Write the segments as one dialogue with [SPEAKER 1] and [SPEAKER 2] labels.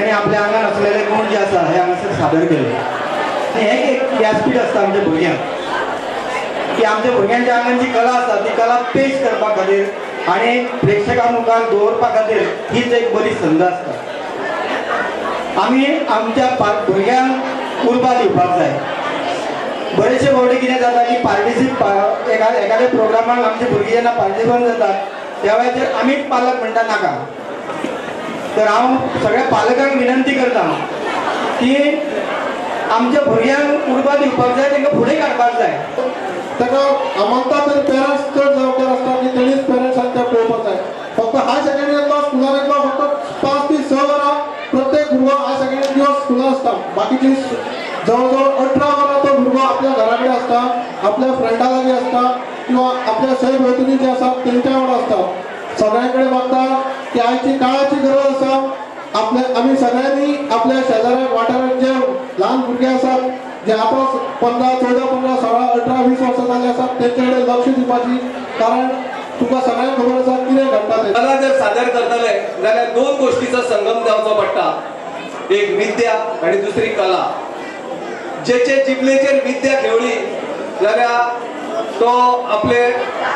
[SPEAKER 1] भुरग्यांनी आपल्या आंगान असलेले गुण जे आसा हे हांगासर सादर केले. आनी हें एक व्यासपीठ आसता आमच्या भुरग्यांक की आमच्या भुरग्यांच्या आंगान जी कला आसा ती कला पेश करपा खातीर आनी प्रेक्षकां मुखार दवरपा खातीर हीच एक बरी संद आसता. आमी आमच्या भुरग्यांक उर्बा दिवपाक जाय. बरेचशे फावटी कितें जाता की पार्टिसिप एखाद्या प्रोग्रामाक आमचे भुरगीं जेन्ना पार्टिसिपंट जातात त्या वेळाचेर आमीच पालक म्हणटा नाका. तर हांव सगळ्या पालकांक विनंती करता की आमच्या भुरग्यांक उर्बा दिवपाक जाय, तांकां फुडें काडपाक जाय.
[SPEAKER 2] ताका आमंता तरी पेरंट्स चड जबाबदार आसता की तेणीच पेरंट्सान ते पळोवपाक जाय. फक्त हाय सेकंडरींतलो स्कुलान येतलो फक्त 5 ते 6 वरां प्रत्येक भुरगो हाय सेकंडरी दिवस स्कुलान आसता. बाकीची जवळ जवळ 18 वरां तो भुरगो आपल्या घरा कडेन आसता, आपल्या फ्रेंडा लागीं आसता किंवा आपल्या सैभोवतणी जे आसा तेंच्या वांगडा आसता. सगळ्यां कडेन मागता की आयची काळाची गरज आसा आपल्या आमी सगळ्यांनी आपल्या शेजाऱ्याक वाठारांत जे ल्हान भुरगे आसात जे आतां 15, 14, 15, 16, 18, 20 वर्सां जाल्ले आसात तेंचे कडेन लक्ष दिवपाची, कारण तुमकां सगळ्यांक खबर आसा कितें घडटा तें.
[SPEAKER 3] कला जर सादर करतले जाल्यार 2 गोष्टीचो संगम जावचो पडटा, एक विद्या आनी दुसरी कला. जेचे जिबलेचेर विद्या खेळ्ळी जाल्यार तो आपले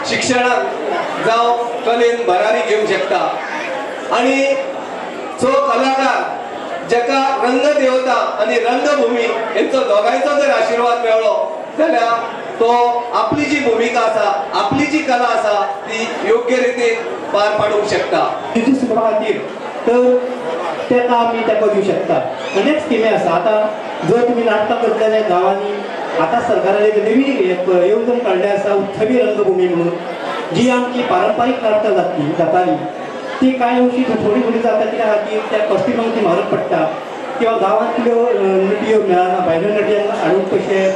[SPEAKER 3] शिक्षणान जावं कलेन भरारी घेवंक शकता. आनी जो कलाकार जेका रंगदेवता आनी रंगभूमी हेंचो दोगांयचो जर आशिर्वाद मेळ्ळो जाल्यार तो आपली जी भुमिका आसा, आपली जी कला आसा ती योग्य रितीन पार पाडूंक शकता.
[SPEAKER 4] शिकपा खातीर तर तेका आमी तेंको दिवं शकता. अनेक स्किमी आसा. आतां जर तुमी नाटकां करतले जाल्यार गांवांनी आतां सरकारान एक नवी येवजण काडली आसा उत्सवी रंगभूमी म्हणून, जी आमची पारंपारीक नाटकां जाताली ती कांय अंशी थोडी थोडी जाता. कित्या खातीर त्या कॉस्ट्युमांक ती म्हारग पडटा किंवा गांवांतल्यो नटयो मेळना, भायल्यो नटयांक हाडून पयशे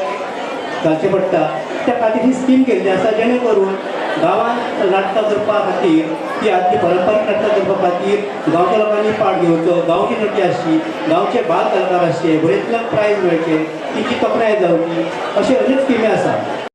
[SPEAKER 4] घालचे पडटा. त्या खातीर ही स्कीम केल्ली आसा जेणे करून गांवांत नाटकां करपा खातीर ती आदली पारंपारीक नाटकां करपा खातीर गांवच्या लोकांनी पार्ट घेवचो, गांवची नटी आसची, गांवचे बाल कलाकार आसचे, बरेंतल्यान प्रायज मेळचे, तिची तोखणाय जावची, अशे अनेक स्किमी आसा.